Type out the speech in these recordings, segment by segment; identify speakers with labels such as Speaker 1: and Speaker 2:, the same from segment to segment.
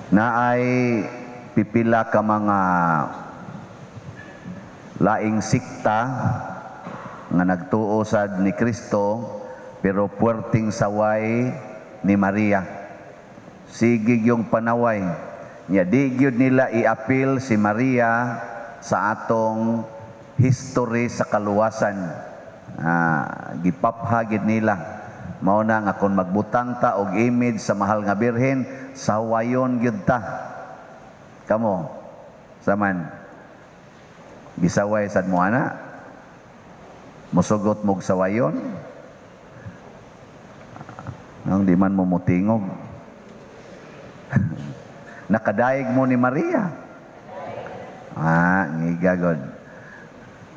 Speaker 1: Naay pipila ka mga laing sikta nga nagtuo sad ni Kristo pero puwerteng saway ni Maria. Sige yung panaway. Nya di gyud nila iapil si Maria sa atong history sa kaluwasan. Gipapha gid nila. Mao na nga kung magbutang ta og image sa mahal nga Birhen, sawayon gyud ta. Kamo, saman, gisaway sad mo ana? Musugot mog sawayon? Nang di man mo mutingog. Nakadayeg mo ni Maria? Ah, ngiga god.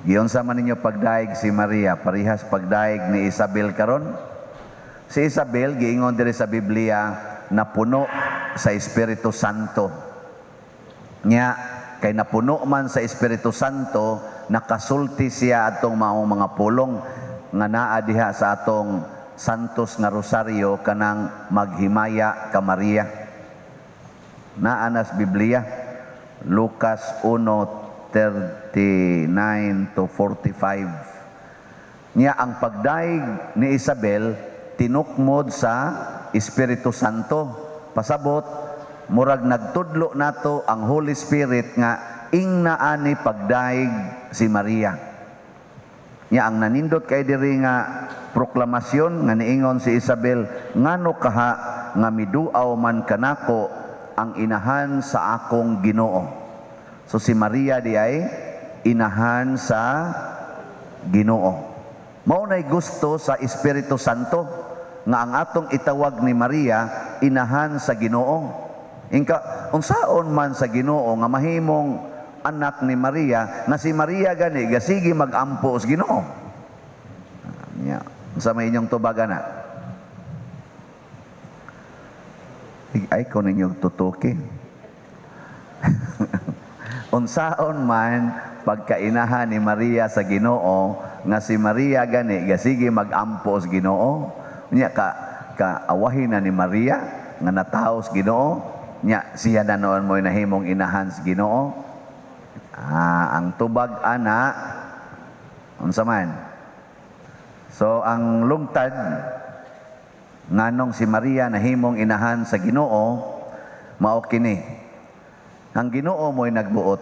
Speaker 1: Giunsa man ninyo pagdaig si Maria, parihas pagdaig ni Isabel karon? Si Isabel, giingon diri sa Biblia, napuno sa Espiritu Santo. Nya, kay napuno man sa Espiritu Santo, nakasulti siya atong maong mga pulong nga naa diha sa atong Santos nga Rosaryo, kanang "Maghimaya ka Maria". Naa na sa Biblia, Lucas 1:39 to 45. Nya ang pagdaig ni Isabel tinukmod sa Espiritu Santo. Pasabot, murag nagtudlo nato ang Holy Spirit nga ingna ani pagdaig si Maria. Nya ang nanindot kay diri nga proklamasyon nga niingon si Isabel, "Ngano kaha nga miduaw man kanako ang inahan sa akong Ginoo?" So si Maria di ay inahan sa Ginoo. Mao nay gusto sa Espiritu Santo nga ang atong itawag ni Maria, inahan sa Ginoo. Inka unsaon man sa Ginoo nga mahimong anak ni Maria nga si Maria gani gasigi magampo sa Ginoo? Nya, unsa may inyong tubag ana? Ay ko ninyo tutuki. Unsaon man pagkainahan ni Maria sa Ginoo nga si Maria gani gasigi magampo sa Ginoo? Nya ka kaawahin na ni Maria nga natawo sa Ginoo, nya siya na noon mo'y nahimong inahan sa Ginoo. Ah, ang tubag ana, unsa man? So ang lungtad nganong si Maria nahimong inahan sa Ginoo mao kini: ang Ginoo mo'y nagbuot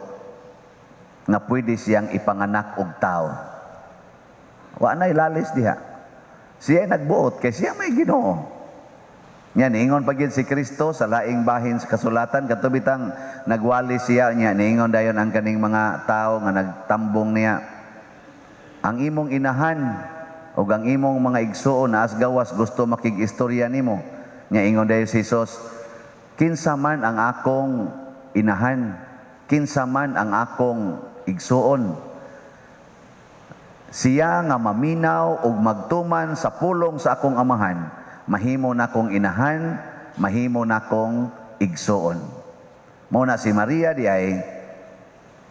Speaker 1: nga pwede siyang ipanganak og tao. Wa nay lalis diha. Siya nagbuot kay siya may Ginoo. Nya niingon pa gyud si Kristo sa laing bahin sa kasulatan kadto bitang nagwali siya, nya niingon dayon ang kaning mga tao nga nagtambong niya, "Ang imong inahan ug ang imong mga igsuon naa sa gawas, gusto makig-istorya nimo." Nya ingon dayon si Jesus, "Kinsa man ang akong inahan? Kinsa man ang akong igsuon? Siya nga maminaw ug magtuman sa pulong sa akong Amahan, mahimo nakong inahan, mahimo nakong igsuon." Mao na si Maria di ay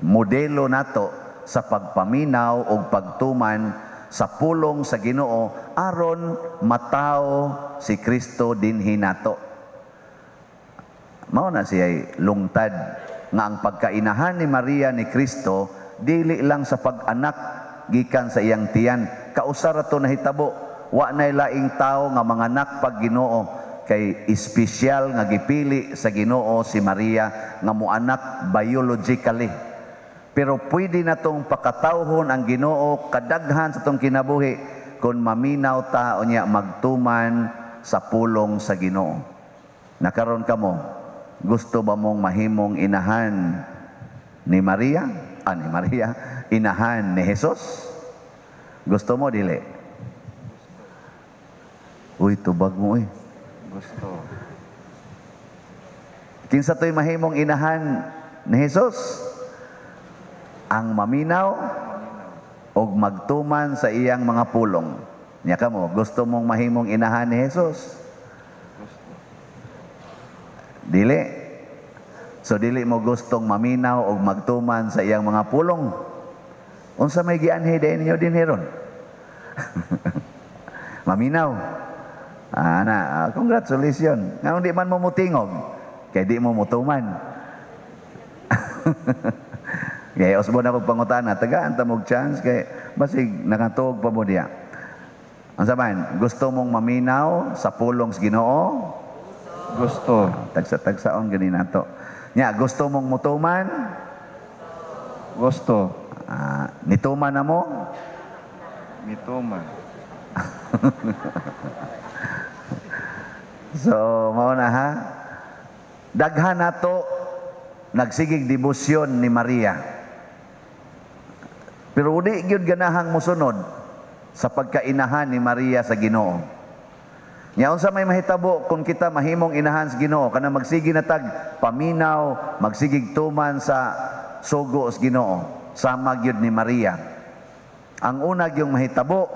Speaker 1: modelo nato sa pagpaminaw ug pagtuman sa pulong sa Ginoo aron matawo si Kristo dinhi nato. Mao na siya lungtad nga ang pagkainahan ni Maria ni Kristo dili lang sa pag-anak gikan sa iyang tiyan. Kausa ra to nahitabo. Wa nay laing tawo nga manganak pag Ginoo kay espesyal nga gipili sa Ginoo si Maria nga moanak biologically. Pero pwede na tong pakatawhon ang Ginoo kadaghan sa tong kinabuhi kung maminaw ta unya magtuman sa pulong sa Ginoo. Nakaron kamo, gusto ba mong mahimong inahan ni Maria? Ah, ni Maria, inahan ni Jesus? Gusto mo, dili? Uy, tubag mo eh.
Speaker 2: Gusto.
Speaker 1: Kinsa to'y mahimong inahan ni Jesus? Ang maminaw og magtuman sa iyang mga pulong. Nya kamo, gusto mong mahimong inahan ni Jesus?
Speaker 2: Gusto.
Speaker 1: Dili. So dili mo gustong maminaw og magtuman sa iyang mga pulong. Unsa may gianhi diay ninyo dinhi ron? Maminaw. Ah, na, congratulations. Nga di man mo mutingog. Kay di mo mutuman. Kay usbon ako pangutana, tagaan ta mog chance kay basig nakatuog pa mo diya. Unsa man, gusto mong maminaw sa pulong sa Ginoo?
Speaker 2: Gusto.
Speaker 1: Tagsa-tagsaon gani nato. Nya, gusto mong mutuman?
Speaker 2: Gusto.
Speaker 1: Ah, nituman na mo?
Speaker 2: Mituman.
Speaker 1: So, mao na ha. Daghan nato nagsigig debosyon ni Maria. Pero di gyud ganahang mosunod sa pagkainahan ni Maria sa Ginoo. Nya unsa may mahitabo kung kita mahimong inahan sa Ginoo, kana magsige na tag paminaw, magsigig tuman sa sugo sa Ginoo, sama gyud ni Maria. Ang una gyung mahitabo,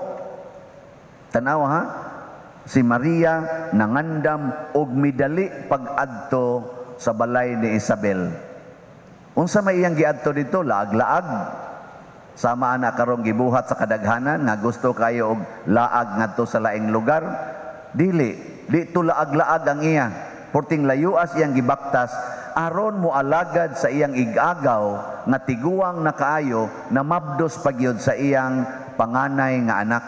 Speaker 1: tanawa ha, si Maria nangandam og midali pag-adto sa balay ni Isabel. Unsa may iyang giadto dito? Laag-laag. Sama ana karong gibuhat sa kadaghanan nga gusto kayo og laag ngadto sa laing lugar. Dili, di to laag-laag ang iya. Porting layuas iyang gibaktas aron mo alagad sa iyang igagaw nga tiguang na kaayo na mabdos pagyud sa iyang panganay nga anak.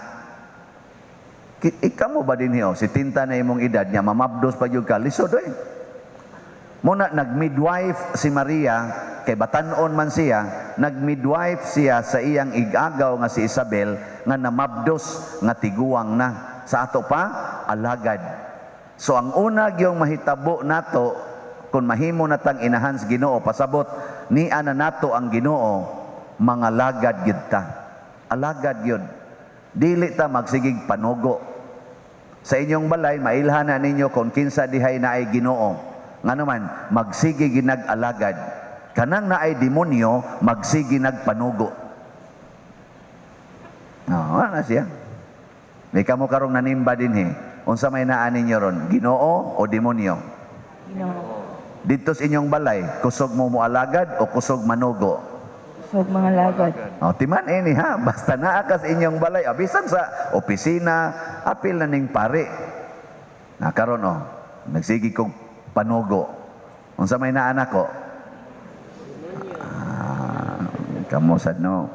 Speaker 1: Ika mo ba din hiyo, si tinta na imong edad niya, mamabdos pa gyud ka, lisod oy. Muna, nag-midwife si Maria, kay batan-on man siya, nag-midwife siya sa iyang igagaw nga si Isabel, nga namabdos nga tiguang na. Sa ato pa, alagad. So ang una gyung mahitabo nato, kung mahimo natang inahan sa Ginoo, pasabot, niya na nato ang Ginoo, mga lagad gyud ta. Alagad gyud. Dili ta magsigig panugo. Sa inyong balay, mailhan na ninyo kung kinsa dihay naay Ginoo. Ngano man, magsige ginag-alagad. Kanang naay demonyo, magsige nagpanugo. Oh, na siya. May kamo karong nanimba dinhi. Unsa may naa ninyo ron? Ginoo o demonyo?
Speaker 3: Ginoo.
Speaker 1: Dito sa inyong balay, kusog mo moalagad o kusog manugo?
Speaker 3: Kusog mga lagad.
Speaker 1: O, timan ini ha, basta naa ka sa inyong balay, abisan sa opisina, apil na ning pare. Na karon oh, nagsige kog panugo. Unsa may naa nako? Ah, kamo sad no.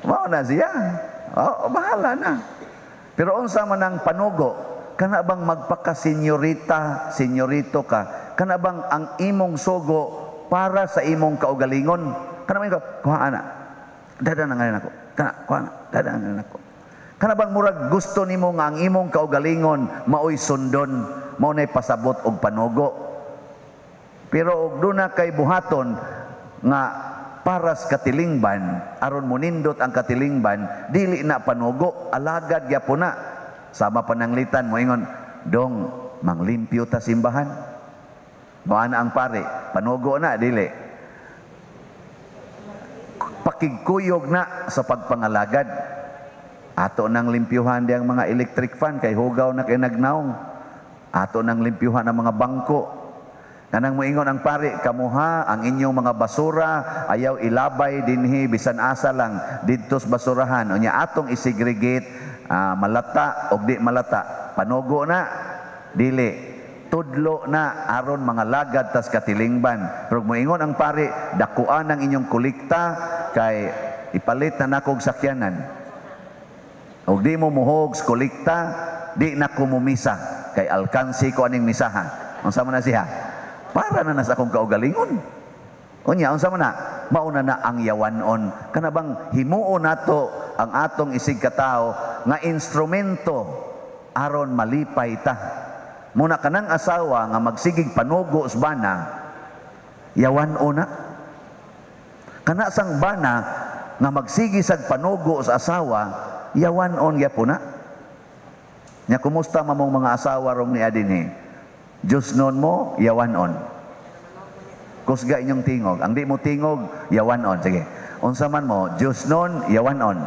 Speaker 1: Mao na siya. Oh, bahala na. Pero unsa man ang panugo? Kana bang magpaka-senyorita, senyorito ka? Kana bang ang imong sugo para sa imong kaugalingon? Kana bang ikaw, kuha ana. Dada na ngayon ako. Kana, kuha ana. Dada na ngayon ako. Kana bang murag gusto nimo nga ang imong kaugalingon maoy sundon, mao nay pasabot og panugo. Pero og duna kay buhaton nga paras katilingban, aron monindot ang katilingban, dili na panugo, alagad gyapon na. Sama pananglitan moingon, dong manglimpyo ta simbahan. Moana ang pare, panugo na dili. Pakigkuyog na sa pagpangalagad. Ato nang limpyuhan diyang mga electric fan kay hugaw na kay nagnaong. Ato nang limpyuhan ang mga bangko. Kanang moingon ang pare, kamuha ang inyong mga basura, ayaw ilabay dinhi bisan asa lang didto sa basurahan. Unya atong isegregate, malata og di malata. Panugo na, dili. Tudlo na aron mga lagad tas katilingban. Pero moingon ang pare, dakuan ang inyong kolekta kay ipalit na nakog sakyanan. Og di mo muhog sa kolekta, di na ko mumisa kay alkansi ko aning misaha. Unsa man na siya? Para na nasa akong kaugalingon. Unya, unsa man na? Mauna na ang yawanon. Kana bang himuon nato ang atong isig katao nga instrumento aron malipay ta. Muna kanang asawa nga magsigig panugo sa bana, yawanon na. Kana sang bana nga magsigi sag panugo sa asawa, yawanon gyapon na. Nya kumusta mamong mga asawa rong niya dinhi? Diyos nun mo, yawanon. Kusga inyong tingog. Ang di mo tingog, yawanon. Sige. Unsa man mo, Diyos nun, yawanon.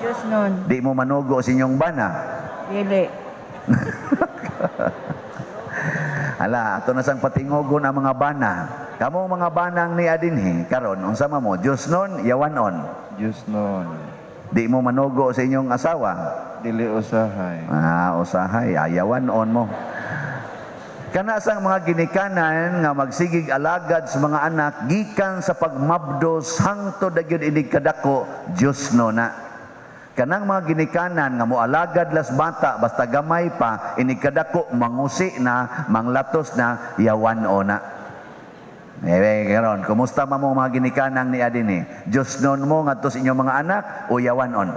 Speaker 3: Diyos nun.
Speaker 1: Di mo manugo sa inyong bana.
Speaker 3: Dili.
Speaker 1: Ala, ato na sang patingogon ang mga bana. Kamong mga banang ni adinhi, karon unsa man mo, Diyos nun, yawanon.
Speaker 2: Diyos nun.
Speaker 1: Di mo manugo sa inyong asawa.
Speaker 2: Dili usahay.
Speaker 1: Ah, usahay, ayawanon mo. Kana sang mga ginikanan nga magsigig alagad sa mga anak gikan sa pagmabdos hangtod na gyud inig kadako, Diyos no na. Kanang mga ginikanan nga moalagad las bata basta gamay pa, inig kadako mangusi na, manglatos na, yawan o na. Eh, karon, kumusta man mo mga ginikanan ni adini? Diyos non mo ngadto sa inyong mga anak o yawan on?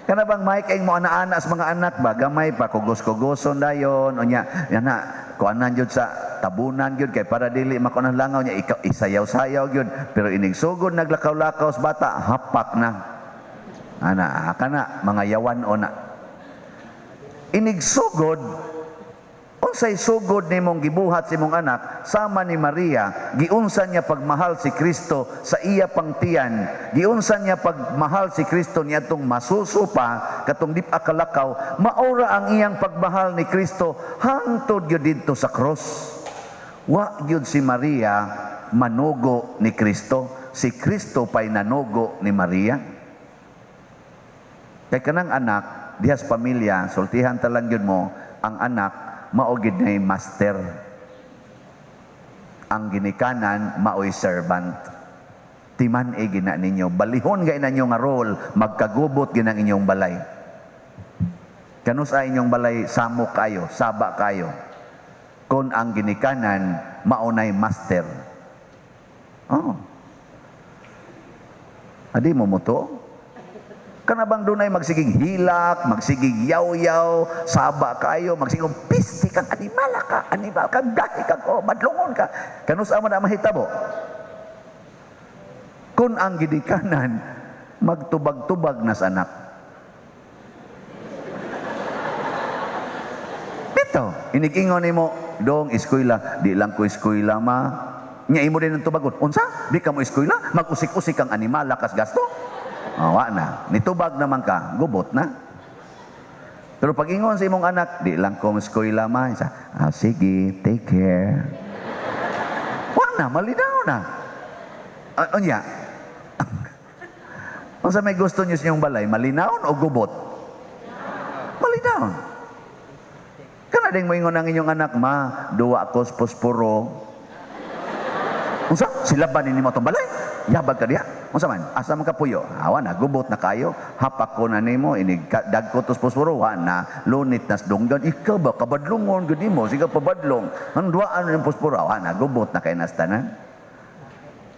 Speaker 1: Kana bang Mike ay mo ana-ana sa mga anak ba gamay pa kugos-kugoson dayon unya yan na kuanan jud sa tabunan gyud kay para dili makuan langaw niya ikaw isayaw-sayaw gyud, pero inig sugod naglakaw-lakaw sa bata, hapak na ana kana mga yawan o na. Inig sugod, unsay sugod nimong gibuhat sa imong anak, sama ni Maria, giunsa niya pagmahal si Kristo sa iya pang tiyan, giunsa niya pagmahal si Kristo niadtong masuso pa, katong di pa kalakaw, maora ang iyang pagmahal ni Kristo hangtod gyud didto sa cross. Wa gyud si Maria manugo ni Kristo, si Kristo pa'y nanugo ni Maria. Kay kanang anak, dihas pamilya, sultihan ta lang gyud mo, ang anak mao gid nay master. Ang ginikanan maoy servant. Timan e gina ninyo, balihon gay ninyo nga role, magkagubot ginang inyong balay. Kanus ay inyong balay samo kayo, saba kayo. Kon ang ginikanan mao nay master. Oh. Adi mo mo to? Kana bang dunay magsigig hilak, magsigig yaw-yaw, saba kayo, magsigig pisti kang animala ka, animal ka, gahi ka, oh, madlungon ka. Kanus amo na mahitabo? Kung ang ginikanan, magtubag-tubag na sa anak. Dito, inigingon nimo, dong eskwela, di lang ko eskwela ma. Nya imo din ang tubagon. Unsa? Di ka mo eskwela? Mag-usik-usik kang animala kas gasto? Oh, wa na. Nitubag naman ka, gubot na. Pero pag ingon sa imong anak, di lang ko eskwela ma. Isa, ah, sige, take care. Wa na, malinaw na. Unya. Unsa may gusto niyo sa inyong balay, malinaw o gubot? Malinaw. Kana ding moingon ang inyong anak, ma, duwa ko sa posporo. Unsa? Sila ba nimo atong balay? Yabag ka diha. Unsa man? Asa man ka puyo? Awa na, gubot na kayo. Hapak ko na nimo, inig dagko tos posporo, wa na, lunit nas dunggan. Ikaw ba kabadlungon gud nimo? Sige pabadlong. Ang duaan ng posporo, awa na, gubot na kay nas tanan.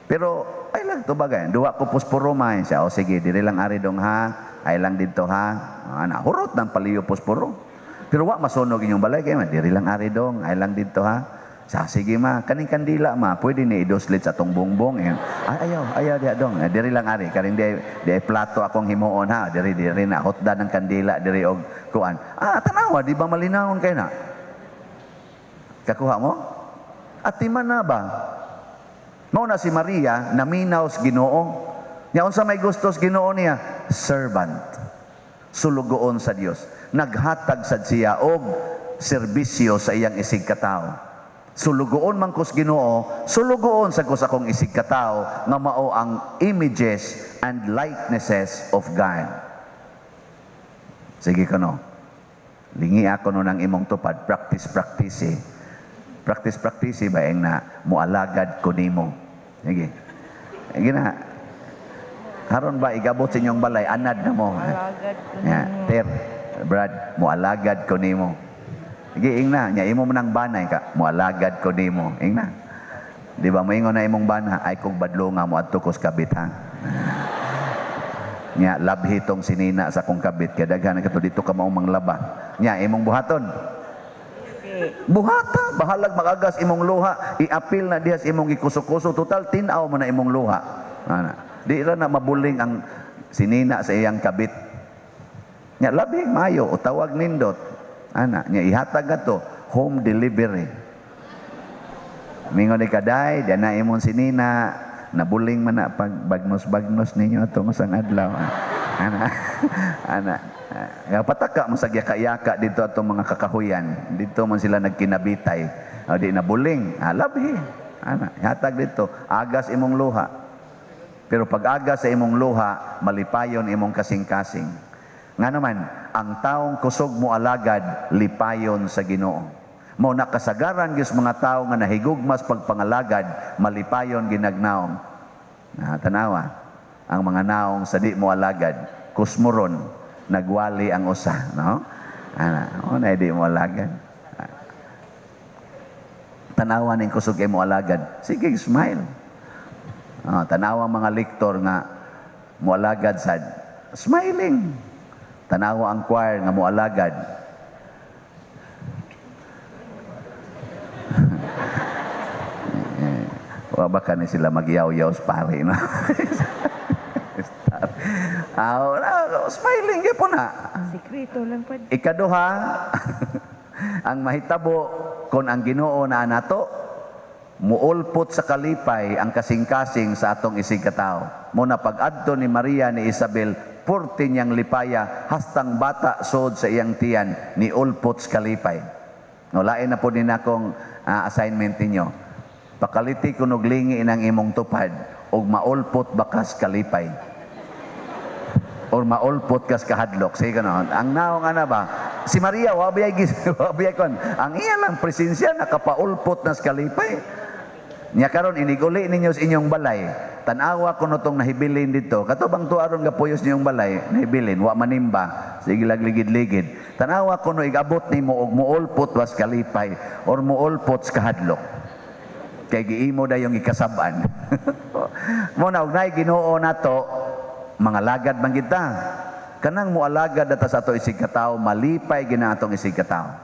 Speaker 1: Pero ay lang to bagay. Duwa ko posporo man siya. O sige, diri lang ari dong ha. Ay lang didto ha. Ana, hurot ng paliyo posporo. Pero wa masunog inyong balay kay man, diri lang ari dong, ay lang didto ha. Sa sige ma, kaning kandila ma, pwede ni idoslit sa atong bongbong. Eh. Ay, ayaw, ayaw diha dong. Eh, diri lang ari, karing di, di plato akong himuon ha. Diri, diri na, hotda ng kandila, diri og kuan. Ah, tanawa, di ba malinawon kay na? Kakuha mo? Atiman na ba? Mao na si Maria, naminaw sa Ginoo. Nya unsa may gusto sa Ginoo niya? Servant. Sulugoon sa Dios. Naghatag sad siya og serbisyo sa iyang isig katawo. Sulugoon man ko sa Ginoo, sulugoon sa ko sa akong isig katawo nga mao ang images and likenesses of God. Sige kano. Lingi ako no ng imong tupad, practice practice eh. Practice practice eh, baeng na moalagad ko nimo. Sige. Sige na. Haron ba igabot sa inyong balay anad na mo.
Speaker 3: Alagad ko
Speaker 1: Ya,
Speaker 3: nimo.
Speaker 1: Ter, Brad, moalagad ko nimo. Sige, ing na. Nya, imo man ang banay ka. Moalagad ko nimo. Ing na. Di ba, moingon na imong bana, ay kung badlonga mo adto kos kabit, ha? Nya, labhi tong sinina sa kong kabit. Kaya daghan na kato dito ka maong manglaba. Nya, imong buhaton.
Speaker 3: Di.
Speaker 1: Buhata, bahalag magagas imong luha. Iapil na diha sa imong gikuso-kuso. Total, tinaw mo na imong luha. Ana. Di ra na mabuling ang sinina sa iyang kabit. Nya, labi, mayo, o tawag nindot. Ana, nya, ihatag ato, home delivery. Mingon ni kaday, di na imong sinina, nabuling man na pag bagnos-bagnos ninyo atong usang adlaw. Ana, ana. Ya, pataka mo sa yaka-yaka dito atong mga kakahuyan. Dito man sila nagkinabitay. O, di nabuling. Ah, labi. Ana, ihatag dito. Agas imong luha. Pero pag agas sa imong luha, malipayon imong kasing-kasing. Nga naman, ang taong kusog mo alagad, lipayon sa Ginoo. Mao na kasagaran gyud mga tao nga nahigugmas pagpangalagad, malipayon ginagnaong. Na tanawa, ang mga naong sa di mo alagad, kusmuron, nagwali ang usa, no? Ana, o na di mo alagad. Tanawa ning kusog kay mo alagad. Sige, smile. Oh, tanawa mga lektor nga mo alagad sad, smiling. Tanawa ang choir nga moalagad. Wa ba ni sila magyaw-yaw sa pare, no? Ah, smiling gyud po na.
Speaker 3: Sikreto lang pa.
Speaker 1: Ikaduha, ang mahitabo kon ang Ginoo na nato, muulpot sa kalipay ang kasing-kasing sa atong isig katao. Mo na pag-adto ni Maria ni Isabel, purti niyang lipaya, hastang bata sod sa iyang tiyan, ni ulpot sa kalipay. No, lain na po din akong assignment ninyo. Pakaliti kunog lingi inang imong tupad, og maulpot bakas kalipay. Or maulpot kas kahadlok. Sige ka. Ang naong ana ba? Si Maria, wabiyay kon. Ang iya lang presensya, nakapaulpot nas kalipay. Nya karon iniguli ninyo sa inyong balay. Tanawa kuno tong nahibilin dito. Kato bang tuaron nga puyos ninyong balay, nahibilin, wa manimba, sige lag ligid-ligid. Tanawa kuno igabot nimo og muulpot was kalipay or muulpot sa kahadlok. Kay giimo dayong ikasab-an. Mo na og naay Ginoo nato, mga lagad man kita. Kanang moalagad data sa ato isig katawo, malipay gina atong isig katawo.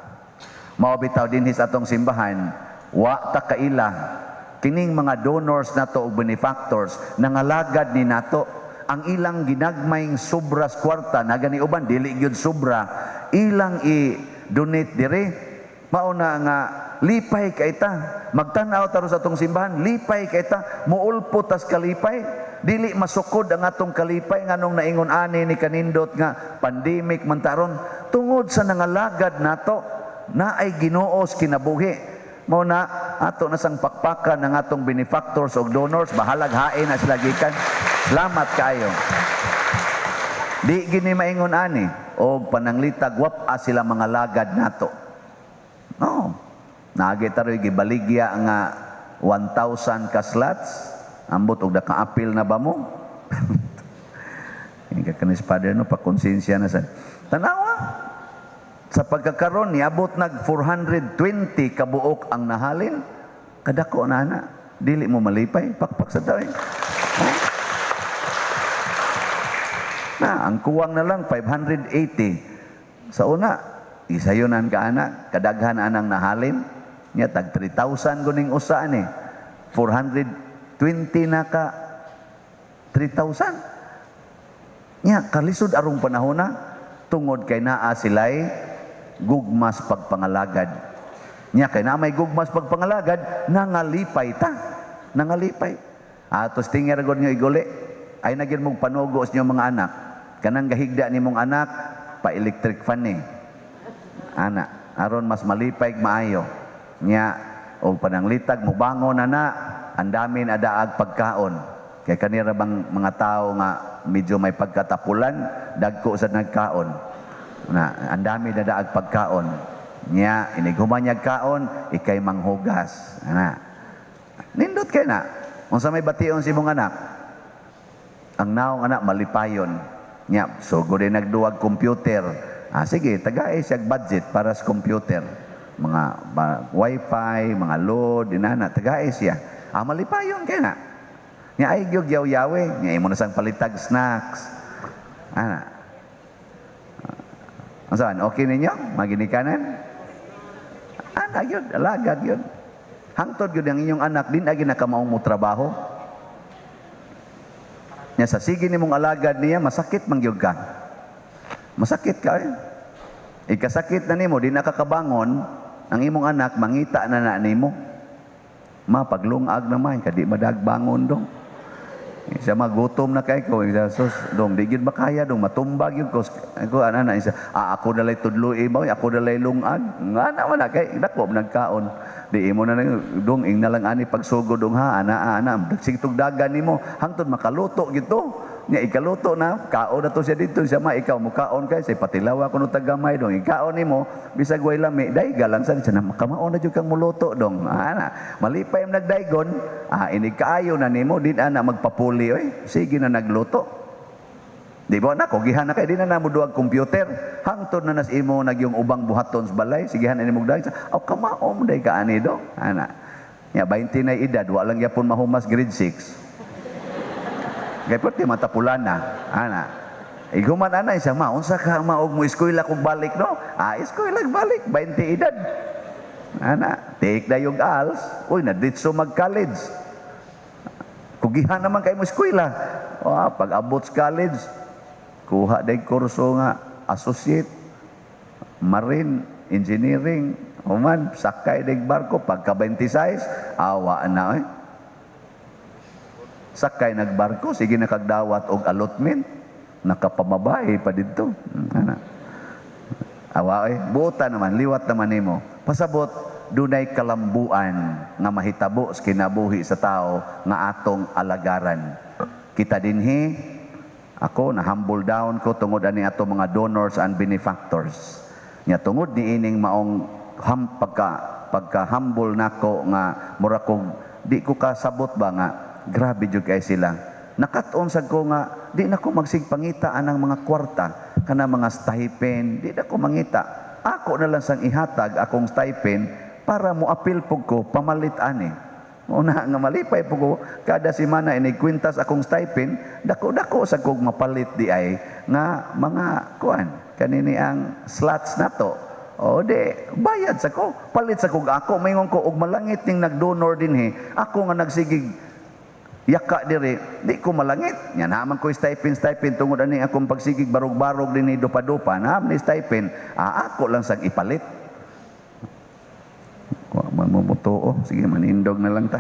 Speaker 1: Mao bitaw dinhi sa atong simbahan, wa ta kaila kining mga donors nato og benefactors nangalagad ni nato ang ilang ginagmayng sobras kwarta na gani uban dili gyud sobra ilang i-donate dire. Mao na nga lipay kay ta, magtan-aw ta sa atong simbahan, lipay kay ta, muulpot tas kalipay. Dili masukod ang atong kalipay nganong naingon ani ni kanindot nga pandemic man taron tungod sa nangalagad nato naay Ginoo sa kinabuhi. Mao na ato na sang pakpakan ng atong benefactors og donors, bahalag hain na sila gikan. Salamat kaayo. Di gini maingon ani og pananglitag wap-a sila mga lagad nato. No. Naagi taroy gibaligya nga 1,000 ka slots. Ambot og nakaapil na ba mo? Hindi ka kanis Father, no, pakonsensya na sa tanawa. Sa pagkakaron niabot nag 420 kabuok ang nahalin. Kadako na ana. Dili mo malipay, pakpak sa tao. Oh. Na, ang kuwang na lang 580. Sa una, isayonan ka ana, kadaghan anang nahalin. Nya tag 3,000 guning usa ani. 420 na ka 3,000. Nya kalisod arong panahon na tungod kay naa sila'y gugmas pagpangalagad. Nya kay naa may gugmas pagpangalagad, nangalipay ta. Nangalipay. Atos tingir gud nyo iguli. Ay nagin mong panugo sa inyong mga anak. Kanang gahigda nimong anak, pa-electric fan ni. Ana, aron mas malipay maayo. Nya og pananglitag mobangon na na, ang dami na daag pagkaon. Kay kanira bang mga tao nga medyo may pagkatapulan, dagko sa nagkaon. Na, ang dami na daag pagkaon. Nya, inighuman niya kaon, ikay manghugas. Ana. Nindot kay na. Unsa may bation si imong anak? Ang naong anak malipayon. Nya, so gud nagduwag computer. Ah, sige, tagae siya budget para sa computer. Mga wifi, mga load, inana, tagae siya. Ah, malipayon kay na. Nya ay gyud yaw-yawe, nya imo na sang palitag snacks. Ana. Unsa okay ninyo? Maginikanan? Ana gyud, alagad gyud. Hangtod gyud ang inyong anak din ay ginakamaong mo trabaho. Nya sa sige nimong alagad niya, masakit man gyud ka. Masakit ka eh. Ikasakit na nimo, di nakakabangon, ang imong anak mangita na na nimo. Ma, paglungag naman, kadi madagbangon dong. Siya magutom na kay ko, siya, sus, dong, di gyud makaya dong, matumbag yun ko. Ako, ana na, siya, ako dalay tudloi ba, ako dalay lungag. Nga na man na, kay, dako, nagkaon. Di imo na lang, dong, ing na lang ani pagsugod dong ha, ana, ana, sige tugdagan nimo, hangtod makaluto gito. Nya ikaluto na, kaon na to siya dito siya ma, ikaw mukaon kay say patilawa kuno tagamay dong. Ikaon nimo bisag way lami, dayga lang sa siya na kamao na jud kang muluto dong. Ana, malipay ang nagdaygon, inig kaayo na nimo din ana magpapuli oy. Sige na nagluto. Di ba na, kugihan na kay di na namo duag computer. Hangtod na nas imo nagyong ubang buhaton sa balay, sigihan na nimo dag. Aw kamao mo day ka ani do. Ana. Nya 20 na edad, wa lang gyapon mahumas grade 6. Kay perti matapula na. Ana. Iguman ana siya ma, unsa ka maog mo eskwela kog balik no? Eskwela balik 20 edad. Ana, take na yung ALS. Uy, na ditso mag-college. Kugihan naman kay mo eskwela. Oh, pag abot sa college, kuha day kurso nga associate, marine, engineering, human, sakay day barko, pagka 26, awa na eh. Sakay nagbarko, sige nakagdawat og allotment, nakapamabae pa didto. Ana. Awa eh, buota naman, liwat naman nimo. Pasabot, dunay kalambuan nga mahitabo sa kinabuhi sa tao nga atong alagaran. Kita dinhi, ako na humble down ko tungod ani ato mga donors and benefactors. Nya tungod ni ining maong pagka pagka humble nako nga mura kog di ko kasabot ba nga grabe jud kay sila. Nakat-on sad ko nga di na ko magsigpangita anang mga kwarta kana mga stipend, di na ko mangita. Ako na lang sang ihatag akong stipend para moapil pug ko pamalit ani. Una nga malipay po ko kada semana inig kwintas akong stipend, dako-dako sa kog mapalit di ay nga mga kuan kanini ang slots nato. O di bayad sa ko, palit sa kog ako maingon ko og malangit ning nagdonor dinhi. Ako nga nagsigig yaka diri, di ko malangit. Nya naman ko stipend stipend tungod ani akong pagsigig barog-barog dinhi dupa-dupa, naam ni stipend, ako lang sang ipalit. Wa man mo mutuo. Sige, manindog na lang ta.